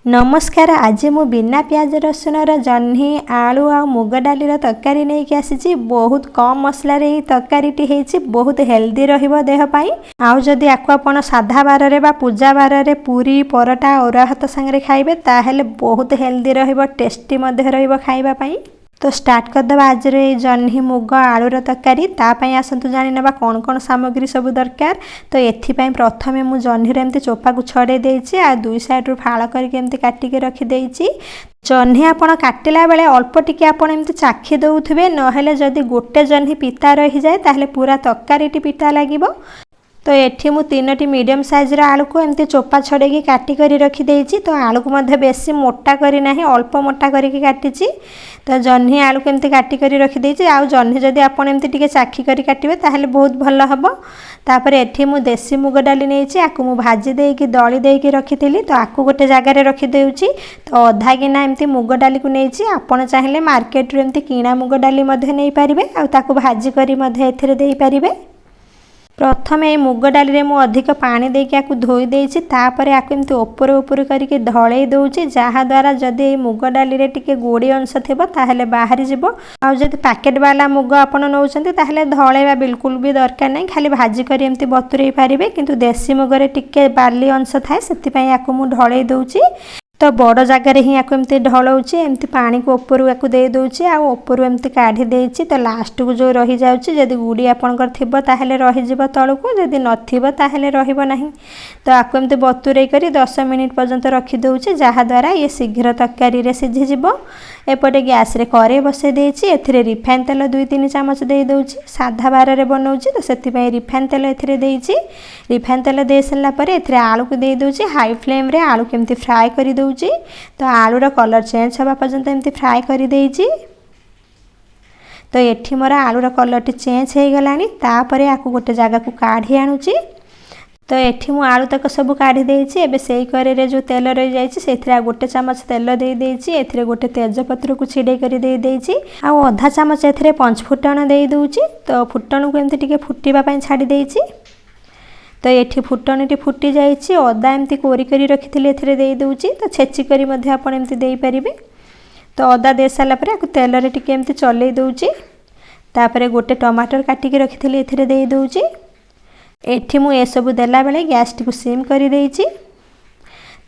ନମସ୍କାର, ଆଜି ମୁଁ ବିନା ପିଆଜ ରସୁଣର ଜହ୍ନି, ଆଳୁ ଆଉ ମୁଗ ଡାଲିର ତରକାରୀ ନେଇକି ଆସିଛି। ବହୁତ କମ୍ ମସଲାରେ ଏଇ ତରକାରୀଟି ହେଇଛି। ବହୁତ ହେଲ୍ଦି ରହିବ ଦେହ ପାଇଁ। ଆଉ ଯଦି ଆକୁ ଆପଣ ସାଧା ବାରରେ ବା ପୂଜା ବାରରେ ପୁରୀ, ପରଟା, ଅରୁଆ ଭାତ ସାଙ୍ଗରେ ଖାଇବେ, ତାହେଲେ ବହୁତ ହେଲ୍ଦି ରହିବ, ଟେଷ୍ଟି ମଧ୍ୟ ରହିବ ଖାଇବା ପାଇଁ। ତ ଷ୍ଟାର୍ଟ କରିଦେବା ଆଜିର ଏଇ ଜହ୍ନି, ମୁଗ, ଆଳୁର ତରକାରୀ। ତା ପାଇଁ ଆସନ୍ତୁ ଜାଣିନେବା କ'ଣ କ'ଣ ସାମଗ୍ରୀ ସବୁ ଦରକାର। ତ ଏଥିପାଇଁ ପ୍ରଥମେ ମୁଁ ଜହ୍ନିର ଏମିତି ଚୋପାକୁ ଛଡ଼େଇ ଦେଇଛି ଆଉ ଦୁଇ ସାଇଡ଼ରୁ ଫାଳ କରିକି ଏମିତି କାଟିକି ରଖିଦେଇଛି। ଜହ୍ନି ଆପଣ କାଟିଲା ବେଳେ ଅଳ୍ପ ଟିକେ ଆପଣ ଏମିତି ଚାଖି ଦେଉଥିବେ, ନହେଲେ ଯଦି ଗୋଟେ ଜହ୍ନି ପିତା ରହିଯାଏ, ତାହେଲେ ପୁରା ତରକାରୀଟି ପିତା ଲାଗିବ। ତ ଏଠି ମୁଁ ତିନୋଟି ମିଡ଼ିୟମ୍ ସାଇଜ୍ର ଆଳୁକୁ ଏମିତି ଚୋପା ଛଡ଼େଇକି କାଟି କରି ରଖିଦେଇଛି। ତ ଆଳୁକୁ ମଧ୍ୟ ବେଶୀ ମୋଟା କରି ନାହିଁ, ଅଳ୍ପ ମୋଟା କରିକି କାଟିଛି। ତ ଜହ୍ନି, ଆଳୁକୁ ଏମିତି କାଟି କରି ରଖିଦେଇଛି। ଆଉ ଜହ୍ନି ଯଦି ଆପଣ ଏମିତି ଟିକେ ଚାଖି କରି କାଟିବେ, ତାହେଲେ ବହୁତ ଭଲ ହେବ। ତାପରେ ଏଠି ମୁଁ ଦେଶୀ ମୁଗ ଡାଲି ନେଇଛି। ଆକୁ ମୁଁ ଭାଜି ଦେଇକି ଦଳି ଦେଇକି ରଖିଥିଲି। ତ ଆକୁ ଗୋଟେ ଜାଗାରେ ରଖିଦେଉଛି। ତ ଅଧା ଗିନା ଏମିତି ମୁଗ ଡାଲିକୁ ନେଇଛି। ଆପଣ ଚାହିଁଲେ ମାର୍କେଟରୁ ଏମିତି କିଣା ମୁଗ ଡାଲି ମଧ୍ୟ ନେଇପାରିବେ ଆଉ ତାକୁ ଭାଜି କରି ମଧ୍ୟ ଏଥିରେ ଦେଇପାରିବେ। ପ୍ରଥମେ ଏଇ ମୁଗ ଡାଲିରେ ମୁଁ ଅଧିକ ପାଣି ଦେଇକି ଆକୁ ଧୋଇ ଦେଇଛି। ତାପରେ ଆକୁ ଏମିତି ଉପରୁ ଉପରୁ କରିକି ଢଳେଇ ଦେଉଛି, ଯାହାଦ୍ୱାରା ଯଦି ଏଇ ମୁଗ ଡାଲିରେ ଟିକେ ଗୋଡ଼ି ଅଂଶ ଥିବ, ତାହେଲେ ବାହାରିଯିବ। ଆଉ ଯଦି ପ୍ୟାକେଟ୍ ବାଲା ମୁଗ ଆପଣ ନେଉଛନ୍ତି, ତାହେଲେ ଢଳେଇବା ବିଲକୁଲ ବି ଦରକାର ନାହିଁ, ଖାଲି ଭାଜି କରି ଏମିତି ବତୁରେଇ ପାରିବେ। କିନ୍ତୁ ଦେଶୀ ମୁଗରେ ଟିକେ ବାଲି ଅଂଶ ଥାଏ, ସେଥିପାଇଁ ଆକୁ ମୁଁ ଢଳେଇ ଦେଉଛି। ତ ବଡ଼ ଜାଗାରେ ହିଁ ଆକୁ ଏମିତି ଢଳଉଛି। ଏମିତି ପାଣିକୁ ଉପରୁ ଆକୁ ଦେଇ ଦେଉଛି ଆଉ ଉପରୁ ଏମିତି କାଢ଼ି ଦେଇଛି। ତ ଲାଷ୍ଟକୁ ଯେଉଁ ରହିଯାଉଛି, ଯଦି ଗୁଡ଼ି ଆପଣଙ୍କର ଥିବ, ତାହେଲେ ରହିଯିବ ତଳକୁ, ଯଦି ନଥିବ ତାହେଲେ ରହିବ ନାହିଁ। ତ ଆକୁ ଏମିତି ବତୁରେଇ କରି 10 ମିନିଟ୍ ପର୍ଯ୍ୟନ୍ତ ରଖିଦେଉଛି, ଯାହାଦ୍ୱାରା ଇଏ ଶୀଘ୍ର ତରକାରୀରେ ସିଝିଯିବ। ଏପଟେ ଗ୍ୟାସ୍ରେ କରେଇ ବସାଇ ଦେଇଛି। ଏଥିରେ ରିଫାଇନ୍ ତେଲ 2-3 ଚାମଚ ଦେଇଦେଉଛି। ସାଧା ବାରରେ ବନାଉଛି, ତ ସେଥିପାଇଁ ରିଫାଇନ୍ ତେଲ ଏଥିରେ ଦେଇଛି। ରିଫାଇନ୍ ତେଲ ଦେଇସାରିଲା ପରେ ଏଥିରେ ଆଳୁକୁ ଦେଇଦେଉଛି। ହାଇ ଫ୍ଲେମ୍ରେ ଆଳୁ କେମିତି ଫ୍ରାଏ କରିଦେଉଛି। ତ ଆଳୁର କଲର୍ ଚେଞ୍ଜ ହେବା ପର୍ଯ୍ୟନ୍ତ ଏମିତି ଫ୍ରାଏ କରିଦେଇଛି। ତ ଏଠି ମୋର ଆଳୁର କଲର୍ଟି ଚେଞ୍ଜ ହେଇଗଲାଣି। ତାପରେ ଆକୁ ଗୋଟେ ଜାଗାକୁ କାଢ଼ି ଆଣୁଛି। ତ ଏଠି ମୁଁ ଆଳୁ ତକ ସବୁ କାଢ଼ି ଦେଇଛି। ଏବେ ସେଇ କରେଇରେ ଯେଉଁ ତେଲ ରହିଯାଇଛି, ସେଇଥିରେ ଆଉ ଗୋଟେ ଚାମଚ ତେଲ ଦେଇଦେଇଛି। ଏଥିରେ ଗୋଟେ ତେଜପତ୍ରକୁ ଛିଡ଼େଇ କରି ଦେଇଦେଇଛି ଆଉ ଅଧା ଚାମଚ ଏଥିରେ ପଞ୍ଚ ଫୁଟଣ ଦେଇଦେଉଛି। ତ ଫୁଟଣକୁ ଏମିତି ଟିକେ ଫୁଟିବା ପାଇଁ ଛାଡ଼ି ଦେଇଛି। ତ ଏଠି ଫୁଟଣଟି ଫୁଟି ଯାଇଛି। ଅଦା ଏମିତି କୋରି କରି ରଖିଥିଲି, ଏଥିରେ ଦେଇଦେଉଛି। ତ ଛେଚି କରି ମଧ୍ୟ ଆପଣ ଏମିତି ଦେଇପାରିବେ। ତ ଅଦା ଦେଇସାରିଲା ପରେ ଆକୁ ତେଲରେ ଟିକେ ଏମିତି ଚଲେଇ ଦେଉଛି। ତାପରେ ଗୋଟେ ଟମାଟର କାଟିକି ରଖିଥିଲି, ଏଥିରେ ଦେଇଦେଉଛି। ଏଠି ମୁଁ ଏସବୁ ଦେଲାବେଳେ ଗ୍ୟାସ୍ଟିକୁ ସିମ୍ କରିଦେଇଛି।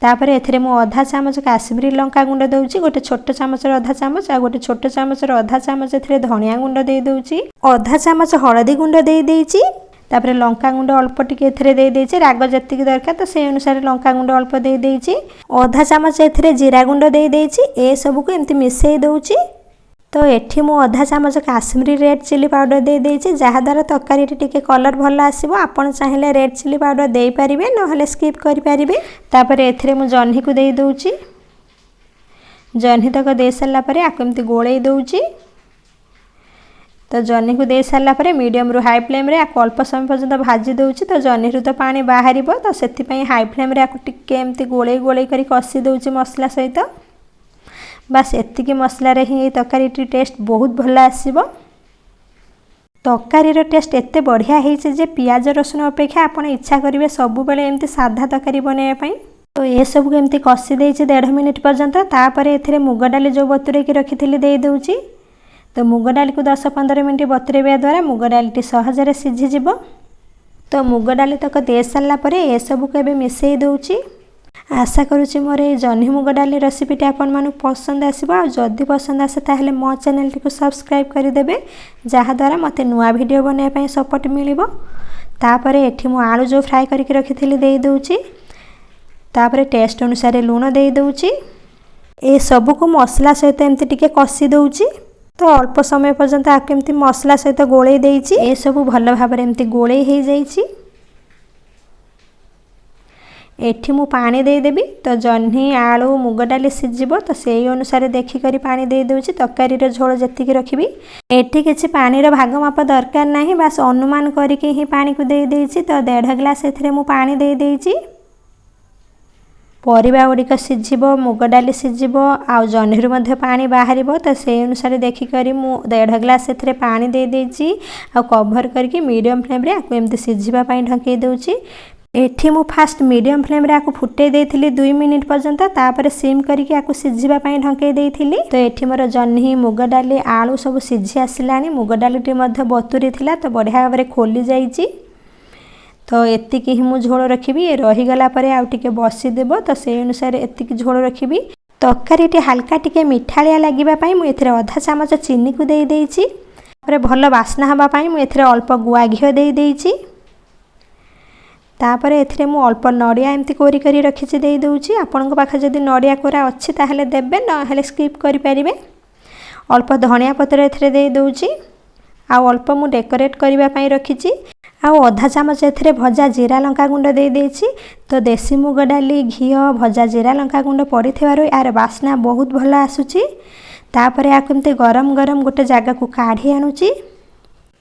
ତାପରେ ଏଥିରେ ମୁଁ ଅଧା ଚାମଚ କାଶ୍ମୀରୀ ଲଙ୍କା ଗୁଣ୍ଡ ଦେଉଛି, ଗୋଟେ ଛୋଟ ଚାମଚର ଅଧା ଚାମଚ। ଆଉ ଗୋଟେ ଛୋଟ ଚାମଚର ଅଧା ଚାମଚ ଏଥିରେ ଧନିଆ ଗୁଣ୍ଡ ଦେଇଦେଉଛି। ଅଧା ଚାମଚ ହଳଦୀ ଗୁଣ୍ଡ ଦେଇଦେଇଛି। ତାପରେ ଲଙ୍କା ଗୁଣ୍ଡ ଅଳ୍ପ ଟିକେ ଏଥିରେ ଦେଇଦେଇଛି। ରାଗ ଯେତିକି ଦରକାର, ତ ସେଇ ଅନୁସାରେ ଲଙ୍କା ଗୁଣ୍ଡ ଅଳ୍ପ ଦେଇଦେଇଛି। ଅଧା ଚାମଚ ଏଥିରେ ଜିରା ଗୁଣ୍ଡ ଦେଇଦେଇଛି। ଏସବୁକୁ ଏମିତି ମିଶାଇ ଦେଉଛି। ତ ଏଠି ମୁଁ ଅଧା ଚାମଚ କାଶ୍ମୀରୀ ରେଡ଼୍ ଚିଲି ପାଉଡ଼ର ଦେଇଦେଇଛି, ଯାହାଦ୍ୱାରା ତରକାରୀଟି ଟିକେ କଲର୍ ଭଲ ଆସିବ। ଆପଣ ଚାହିଁଲେ ରେଡ଼୍ ଚିଲି ପାଉଡ଼ର ଦେଇପାରିବେ, ନହେଲେ ସ୍କିପ୍ କରିପାରିବେ। ତାପରେ ଏଥିରେ ମୁଁ ଜହ୍ନିକୁ ଦେଇଦେଉଛି। ଜହ୍ନି ତକ ଦେଇସାରିଲା ପରେ ଆକୁ ଏମିତି ଗୋଳେଇ ଦେଉଛି। ତ ଜହ୍ନିକୁ ଦେଇସାରିଲା ପରେ ମିଡ଼ିୟମରୁ ହାଇ ଫ୍ଲେମ୍ରେ ଆକୁ ଅଳ୍ପ ସମୟ ପର୍ଯ୍ୟନ୍ତ ଭାଜି ଦେଉଛି। ତ ଜହ୍ନିରୁ ତ ପାଣି ବାହାରିବ, ତ ସେଥିପାଇଁ ହାଇ ଫ୍ଲେମ୍ରେ ଆକୁ ଟିକେ ଏମିତି ଗୋଳେଇ ଗୋଳେଇ କରି କଷି ଦେଉଛି ମସଲା ସହିତ। ବାସ୍, ଏତିକି ମସଲାରେ ହିଁ ଏଇ ତରକାରୀଟି ଟେଷ୍ଟ ବହୁତ ଭଲ ଆସିବ। ତରକାରୀର ଟେଷ୍ଟ ଏତେ ବଢ଼ିଆ ହେଇଛି ଯେ ପିଆଜ ରସୁଣ ଅପେକ୍ଷା ଆପଣ ଇଚ୍ଛା କରିବେ ସବୁବେଳେ ଏମିତି ସାଧା ତରକାରୀ ବନାଇବା ପାଇଁ। ତ ଏସବୁକୁ ଏମିତି କଷି ଦେଇଛି ଦେଢ଼ ମିନିଟ୍ ପର୍ଯ୍ୟନ୍ତ। ତାପରେ ଏଥିରେ ମୁଗ ଡାଲି ଯେଉଁ ବତୁରେଇକି ରଖିଥିଲି, ଦେଇଦେଉଛି। ତ ମୁଗ ଡାଲିକୁ 10-15 ମିନିଟ୍ ବତୁରେଇବା ଦ୍ୱାରା ମୁଗ ଡାଲିଟି ସହଜରେ ସିଝିଯିବ। ତ ମୁଗ ଡାଲି ତକ ଦେଇସାରିଲା ପରେ ଏସବୁକୁ ଏବେ ମିଶାଇ ଦେଉଛି। ଆଶା କରୁଛି ମୋର ଏଇ ଜହ୍ନି ମୁଗ ଡାଲି ରେସିପିଟି ଆପଣମାନଙ୍କୁ ପସନ୍ଦ ଆସିବ। ଆଉ ଯଦି ପସନ୍ଦ ଆସେ, ତାହେଲେ ମୋ ଚ୍ୟାନେଲଟିକୁ ସବସ୍କ୍ରାଇବ୍ କରିଦେବେ, ଯାହାଦ୍ୱାରା ମୋତେ ନୂଆ ଭିଡ଼ିଓ ବନାଇବା ପାଇଁ ସପୋର୍ଟ ମିଳିବ। ତାପରେ ଏଠି ମୁଁ ଆଳୁ ଯେଉଁ ଫ୍ରାଏ କରିକି ରଖିଥିଲି, ଦେଇଦେଉଛି। ତାପରେ ଟେଷ୍ଟ ଅନୁସାରେ ଲୁଣ ଦେଇଦେଉଛି। ଏସବୁକୁ ମସଲା ସହିତ ଏମିତି ଟିକେ କଷି ଦେଉଛି। ତ ଅଳ୍ପ ସମୟ ପର୍ଯ୍ୟନ୍ତ ଆକୁ ଏମିତି ମସଲା ସହିତ ଗୋଳେଇ ଦେଇଛି। ଏସବୁ ଭଲ ଭାବରେ ଏମିତି ଗୋଳେଇ ହେଇଯାଇଛି। ଏଠି ମୁଁ ପାଣି ଦେଇଦେବି। ତ ଜହ୍ନି, ଆଳୁ, ମୁଗ ଡାଲି ସିଝିବ, ତ ସେଇ ଅନୁସାରେ ଦେଖିକରି ପାଣି ଦେଇଦେଉଛି, ତରକାରୀର ଝୋଳ ଯେତିକି ରଖିବି। ଏଠି କିଛି ପାଣିର ଭାଗ ମାପ ଦରକାର ନାହିଁ, ବାସ୍ ଅନୁମାନ କରିକି ହିଁ ପାଣିକୁ ଦେଇଦେଇଛି। ତ ଦେଢ଼ ଗ୍ଲାସ୍ ଏଥିରେ ମୁଁ ପାଣି ଦେଇଦେଇଛି। ପରିବା ଗୁଡ଼ିକ ସିଝିବ, ମୁଗ ଡାଲି ସିଝିବ ଆଉ ଜହ୍ନିରୁ ମଧ୍ୟ ପାଣି ବାହାରିବ, ତ ସେଇ ଅନୁସାରେ ଦେଖିକରି ମୁଁ ଦେଢ଼ ଗ୍ଲାସ୍ ଏଥିରେ ପାଣି ଦେଇଦେଇଛି। ଆଉ କଭର୍ କରିକି ମିଡ଼ିୟମ୍ ଫ୍ଲେମ୍ରେ ଆକୁ ଏମିତି ସିଝିବା ପାଇଁ ଢଙ୍କେଇ ଦେଉଛି। ଏଠି ମୁଁ ଫାଷ୍ଟ ମିଡ଼ିୟମ୍ ଫ୍ଲେମ୍ରେ ଆକୁ ଫୁଟେଇ ଦେଇଥିଲି 2 ମିନିଟ୍ ପର୍ଯ୍ୟନ୍ତ। ତାପରେ ସିମ୍ କରିକି ଆକୁ ସିଝିବା ପାଇଁ ଢଙ୍କେଇ ଦେଇଥିଲି। ତ ଏଠି ମୋର ଜହ୍ନି, ମୁଗ ଡାଲି, ଆଳୁ ସବୁ ସିଝି ଆସିଲାଣି। ମୁଗ ଡାଲିଟି ମଧ୍ୟ ବତୁରି ଥିଲା, ତ ବଢ଼ିଆ ଭାବରେ ଖୋଲି ଯାଇଛି। ତ ଏତିକି ହିଁ ମୁଁ ଝୋଳ ରଖିବି। ରହିଗଲା ପରେ ଆଉ ଟିକେ ବସିଦେବ, ତ ସେଇ ଅନୁସାରେ ଏତିକି ଝୋଳ ରଖିବି। ତରକାରୀଟି ହାଲକା ଟିକେ ମିଠାଳିଆ ଲାଗିବା ପାଇଁ ମୁଁ ଏଥିରେ ଅଧା ଚାମଚ ଚିନିକୁ ଦେଇଦେଇଛି। ତାପରେ ଭଲ ବାସ୍ନା ହେବା ପାଇଁ ମୁଁ ଏଥିରେ ଅଳ୍ପ ଗୁଆ ଘିଅ ଦେଇଦେଇଛି। ତାପରେ ଏଥିରେ ମୁଁ ଅଳ୍ପ ନଡ଼ିଆ ଏମିତି କୋରି କରି ରଖିଛି, ଦେଇଦେଉଛି। ଆପଣଙ୍କ ପାଖରେ ଯଦି ନଡ଼ିଆ କୋରା ଅଛି, ତାହେଲେ ଦେବେ, ନହେଲେ ସ୍କିପ୍ କରିପାରିବେ। ଅଳ୍ପ ଧଣିଆ ପତ୍ର ଏଥିରେ ଦେଇଦେଉଛି ଆଉ ଅଳ୍ପ ମୁଁ ଡେକୋରେଟ୍ କରିବା ପାଇଁ ରଖିଛି। ଆଉ ଅଧା ଚାମଚ ଏଥିରେ ଭଜା ଜିରା ଲଙ୍କା ଗୁଣ୍ଡ ଦେଇଦେଇଛି। ତ ଦେଶୀ ମୁଗ ଡାଲି, ଘିଅ, ଭଜା ଜିରା ଲଙ୍କା ଗୁଣ୍ଡ ପଡ଼ିଥିବାରୁ ଏହାର ବାସ୍ନା ବହୁତ ଭଲ ଆସୁଛି। ତାପରେ ଏହାକୁ ଏମିତି ଗରମ ଗରମ ଗୋଟେ ଜାଗାକୁ କାଢ଼ି ଆଣୁଛି।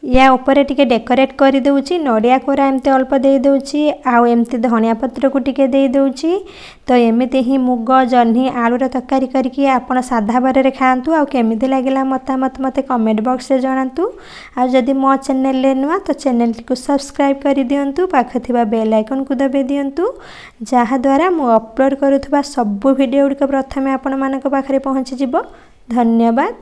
ୟା ଉପରେ ଟିକେ ଡେକୋରେଟ୍ କରିଦେଉଛି। ନଡ଼ିଆ କୋରା ଏମିତି ଅଳ୍ପ ଦେଇଦେଉଛି ଆଉ ଏମିତି ଧଣିଆ ପତ୍ରକୁ ଟିକେ ଦେଇଦେଉଛି। ତ ଏମିତି ହିଁ ମୁଗ, ଜହ୍ନି, ଆଳୁର ତରକାରୀ କରିକି ଆପଣ ସାଧା ବାରରେ ଖାଆନ୍ତୁ। ଆଉ କେମିତି ଲାଗିଲା ମତାମତ ମୋତେ କମେଣ୍ଟ ବକ୍ସରେ ଜଣାନ୍ତୁ। ଆଉ ଯଦି ମୋ ଚ୍ୟାନେଲରେ ନୂଆ, ତ ଚ୍ୟାନେଲଟିକୁ ସବସ୍କ୍ରାଇବ୍ କରିଦିଅନ୍ତୁ, ପାଖରେ ଥିବା ବେଲ୍ ଆଇକନ୍କୁ ଦବାଇ ଦିଅନ୍ତୁ, ଯାହାଦ୍ୱାରା ମୁଁ ଅପଲୋଡ଼ କରୁଥିବା ସବୁ ଭିଡ଼ିଓ ଗୁଡ଼ିକ ପ୍ରଥମେ ଆପଣମାନଙ୍କ ପାଖରେ ପହଞ୍ଚିଯିବ। ଧନ୍ୟବାଦ।